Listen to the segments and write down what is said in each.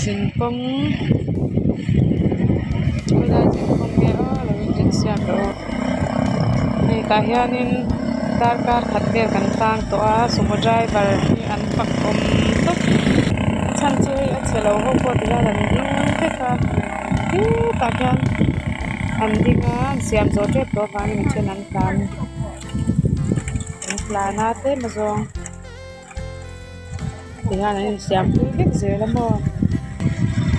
Zinkawng khawilai zinkawng nge aw lo in siam rawh u hei tah hianin darkar khat vel kan tang tawh a sumo driver hi an fak awm tawp a chhan chu hei a chhe lo ho pawh ti hian an ding vek a hetah khian an ding a an siam zawh tep tawh avangin a then an tlan an tlan a tlem azawng. Tihian an insiam pui vek zel a maw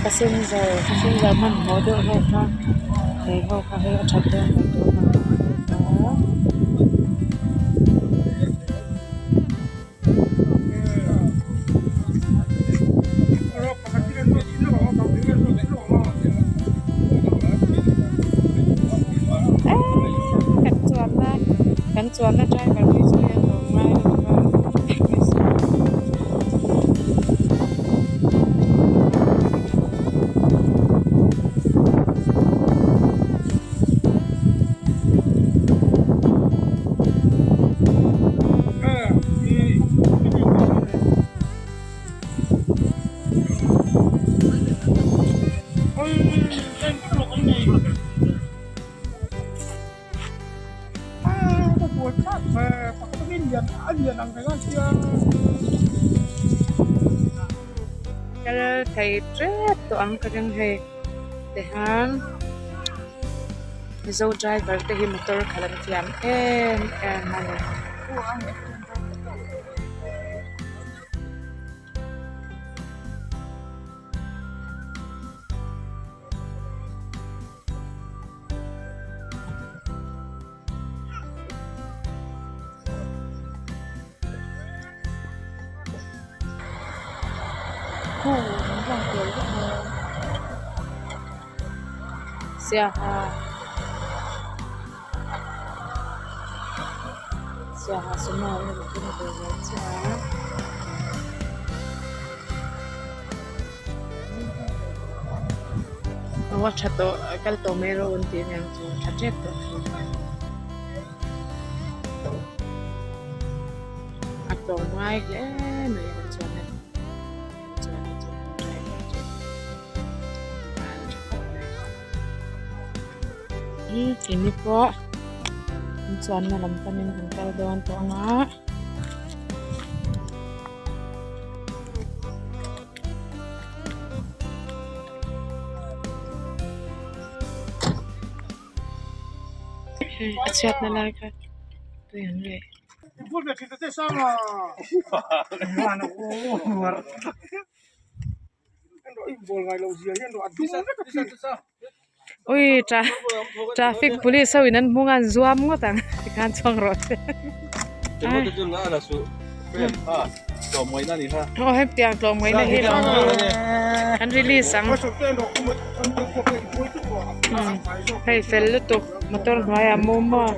passenger passenger hmanhmawh deuh ho kha hei ho kha hei a that dawn loh tur a. Kan chuanna kan chuanna driver phei chu hei a tlawm ngai lutuk a. Kal thei tep tawh ang ka ring hei tihian mizo driver te hi motor khalh an thiam em em a ni. Siaha Siaha sumo an rawn tum ve ve chiah a. Aw a tha tawh kal tawh mai rawh an tih aniang chu tha tep tawh a tlawm ngai hle mai a chuan a chuan a chuan driver chu a tha khawp mai umm keini pawh an chuanna lam panin kan kal dawn tawh ang a. A chhiatna lai kha tui an reh. Ui tra traffic police ho in an hmung a an zuam ngawt ang tikhan chhuak rawh se. Aw hetiang tlawmngaihna hi lo an release ang hei fel lutuk motor hnuaiah a mu maw.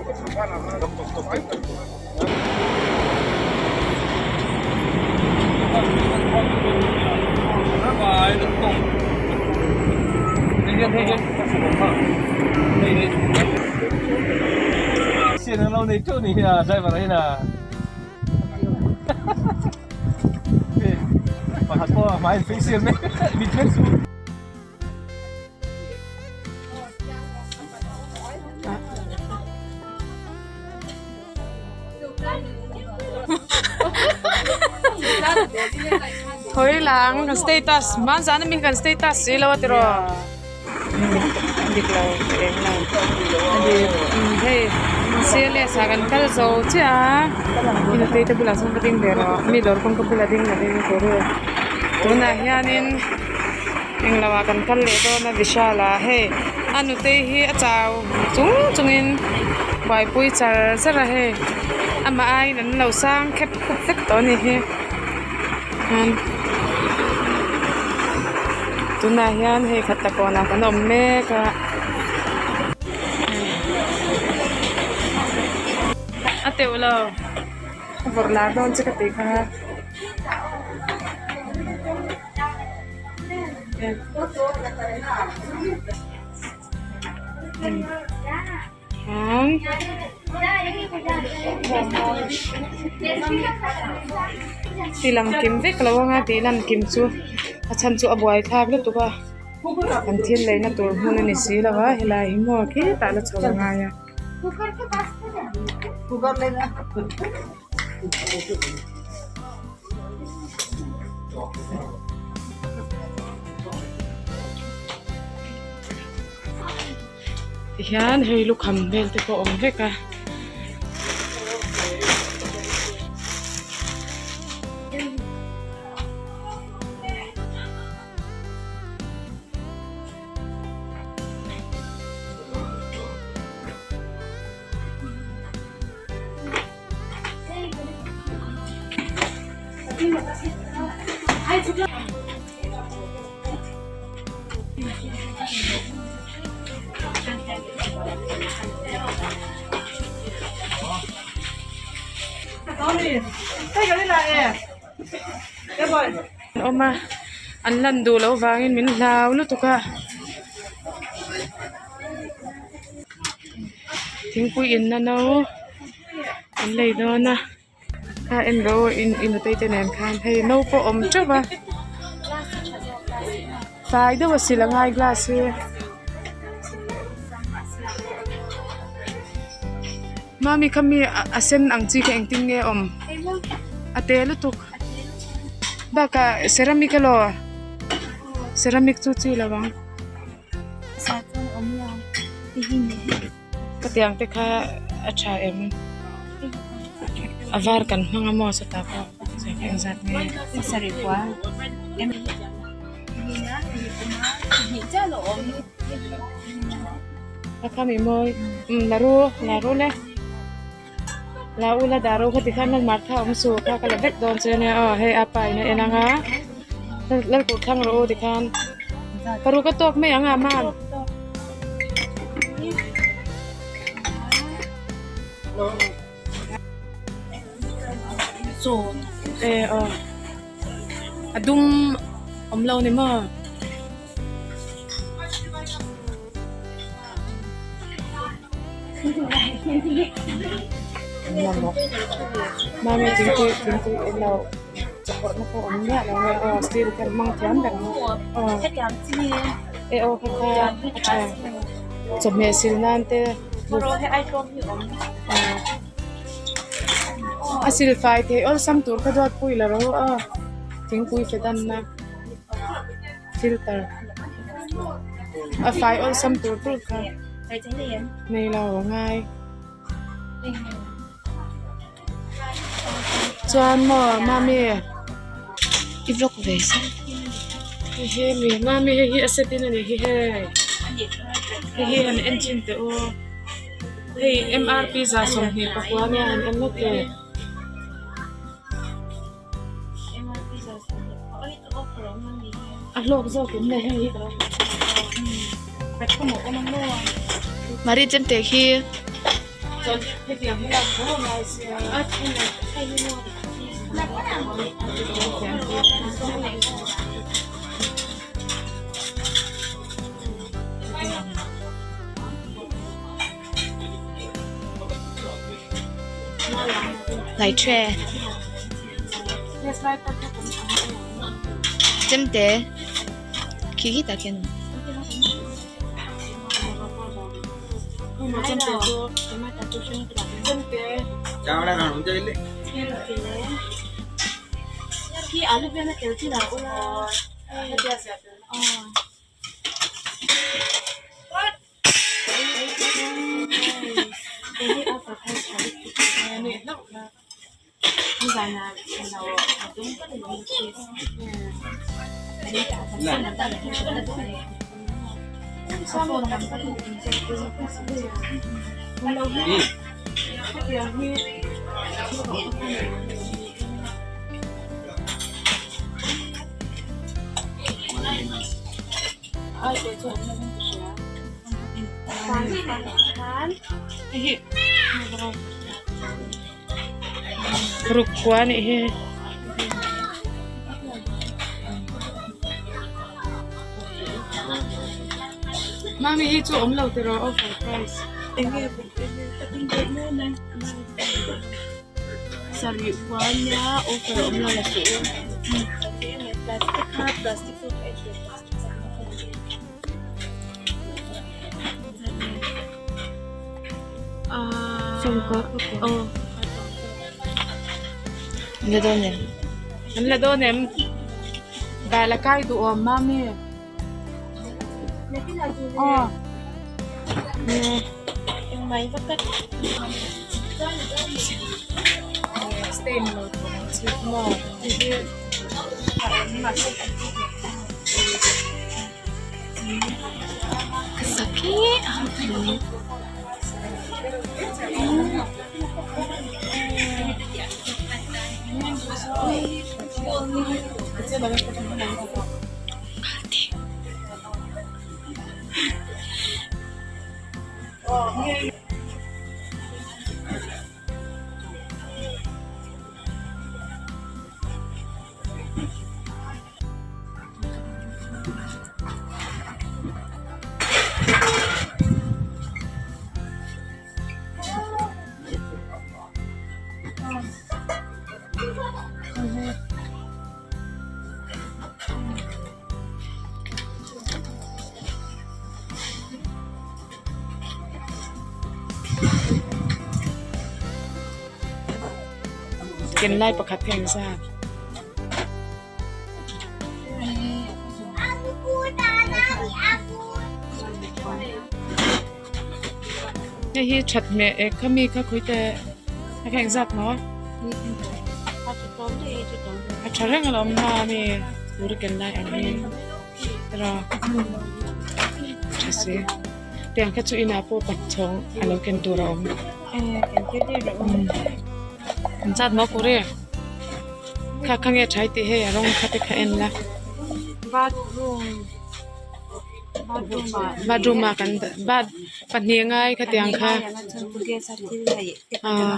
Thawi lang kan status hmanzan ami kan status si lo a tiraw dik lo eng lo hei CLS ah kan kal zo chiah a nutei te bulah chuan va ding ve rawh mi dawr kawngka bulah ding lovin turu tunah hianin englo ah kan kal leh dawn a Vishal ah hei a nutei hi a chau chung chungin buaipui char char a hei amah aiin an lo sang khep khup vek tawh a ni hi tunah hian hei khat takawnah kan awm mek a. A teuh lo a vawrh lar dawn che ka tih kha. Ti lang kim vek lo anga tih lan kim chu a chhan chu a buai thlak lutuk a kan thil lei na tur hmun a ni si lo a helai hi maw khitah la chho a ngai a. Tihian hei lukham vel te pawh a awm vek a. Awm a an lan duh loh vangin min hlau lutuk a thingpui in na no an lei dawn a kha en ro in inutei te nen khan hei no pawh a awm teuh a tlai deuh a sil a ngai glass hi. Mami kha mi a sen ang chi kha engtin nge a awm a te lutuk bakah ceramic elaw ceramic chu chi lo ang ka tiang te kha a tha em a var kan hmang a maw sawtah pawh engzat nge. A kha mi mawi umm la ru la ru le la u la dah ro kha tikhan hman mar kha awm suh kha ka la vek dawn che ania aw hei a pa in a en ang a lalkut thlang rawh u tikhan paruk a tawk mai ang a man. E aw a dum awm lo ni maw. Mami thingpui thingpui eng lo chawhpawlh na pawh awm miah lo a aw steel khan hmang thiam ber mai aw e aw kha kha a tha chawhmeh sil nan te a sil fai theih awlsam tur kha duat pui la ro a thingpui fe dan na. Filter a fai awlsam tur tur kha nei lo a ngai chuan maw mami i vlog ve se hei hi mi mami hei hi a set in a ni hi hei hei hi han en chhin teh u hei M R P 25 ania han en ngawt teh. A hlawk zawk em le hei hi ka lo Mari chemte khi hetiang hi lak tho a ngai sia Lai tre chemte khi khi tah khian Ruk khua a nih hi. Mami hi chu awm lo tiraw offer price. Sarih kua nia offer a awm lo la suh u. An la dawn em? An la dawn em? Dai la kai duh awm mami. Aw. Stain lo tur ang chi maw hei hi Ken lai pakhat kha engzat. Hei hi that hmeh ek kha mi kha khawi teh a kha engzat maw a tha reng alawm hma ami tur a ken lai ang hi tiraw tha si tiang kha chu inah pawh pachhawng a lo ken tur a awm engzat maw kuri kha kha nge tha i tih hei a rawng kha te kha en la. Bathroom ah kan dah bath pahnih ngai khatiang kha ah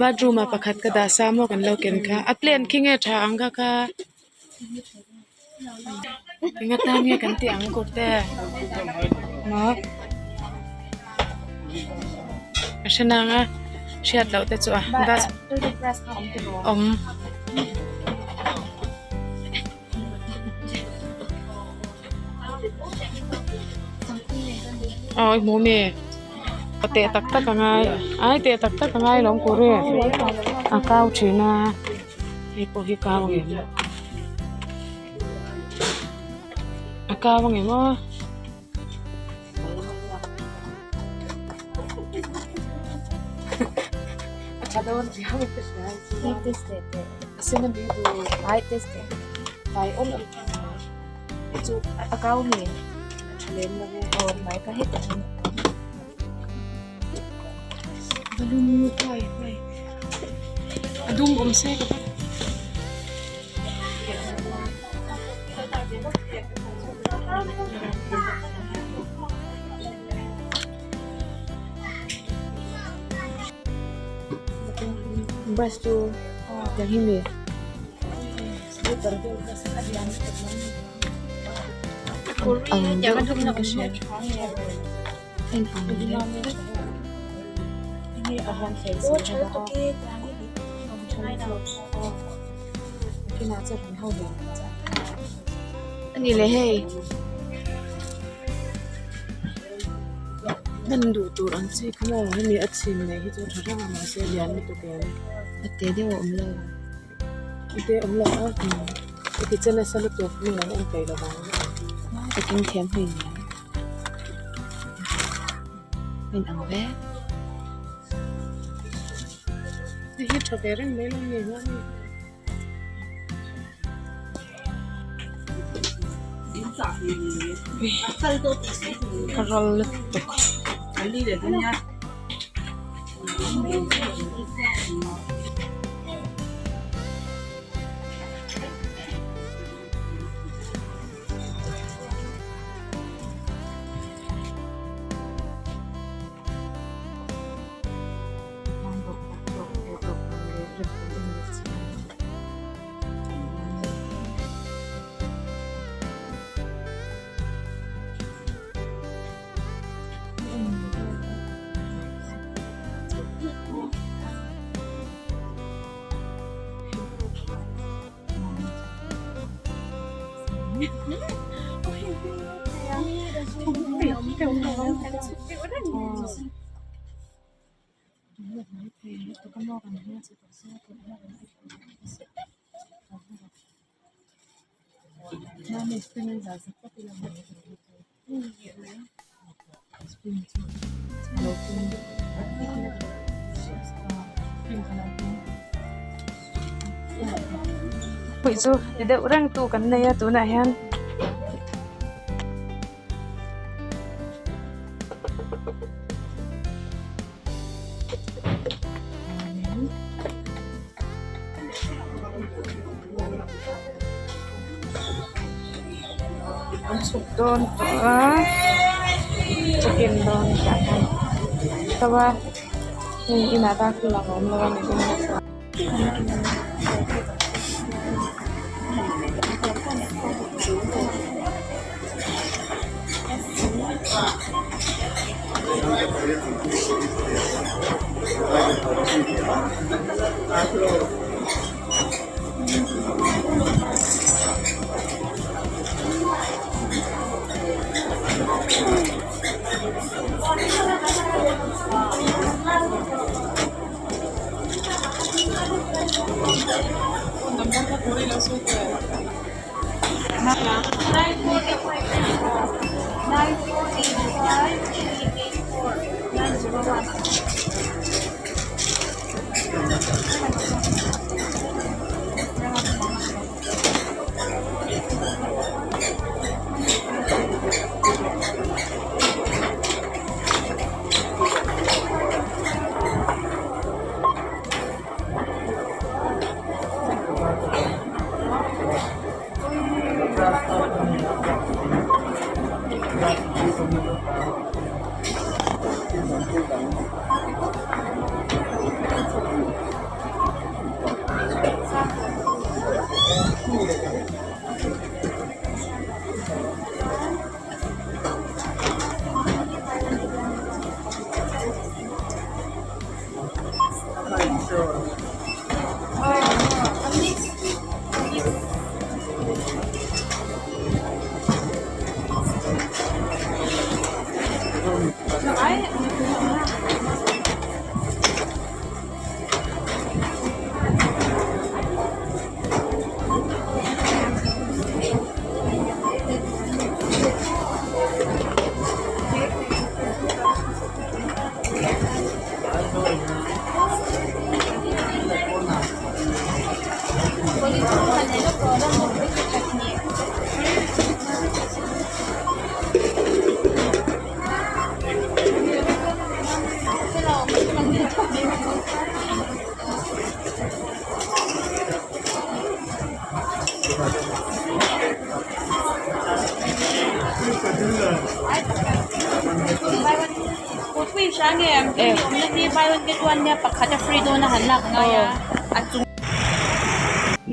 bathroom ah pakhat ka dah sa maw kan lo ken kha a plane khi nge tha ang kha kha enga tan nge kan tih ang kawr te maw a hre nang a hriat loh te chu a awm. Aw i hmu mi a teh tak tak a ngai ai teh tak tak a ngai lawm kur e a kau thin a hei pawh hi kau ang em a kau ang em aw. A tha dawn riau ka hria a sen a mi duh vai awm awm hei chu a kau mi a tha lem lo e aw mai ka het ang balloon huai huai a dum awm se ka va. Brush chu tiang hi mi ang deuh in ka hria a in ang deuh vek. Ani leh hei Hman duh tur ang chi kha maw hemi a chhin nei hi chu a tha reng a mahse lian lutuk em a te deuh a awm lo a te awm lo a i ti che nasa lutuk mi an en peih lo vang ka keng thiam hei nia a in ang vek. Hei hi tha ve reng mai lo nge maw hei. Ka ral lutuk. Pui chu ti deuh reng tu kan nei a tunah hian. An chhuk dawn tawh a check in dawn tah hian to a hei inah darthlalang a awm lo a ni dawn.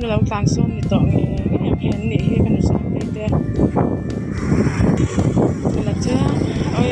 Lo tlan sawn ni tawh ngei ngei ang hian nih hi ka nu sang phei te la chiang oi.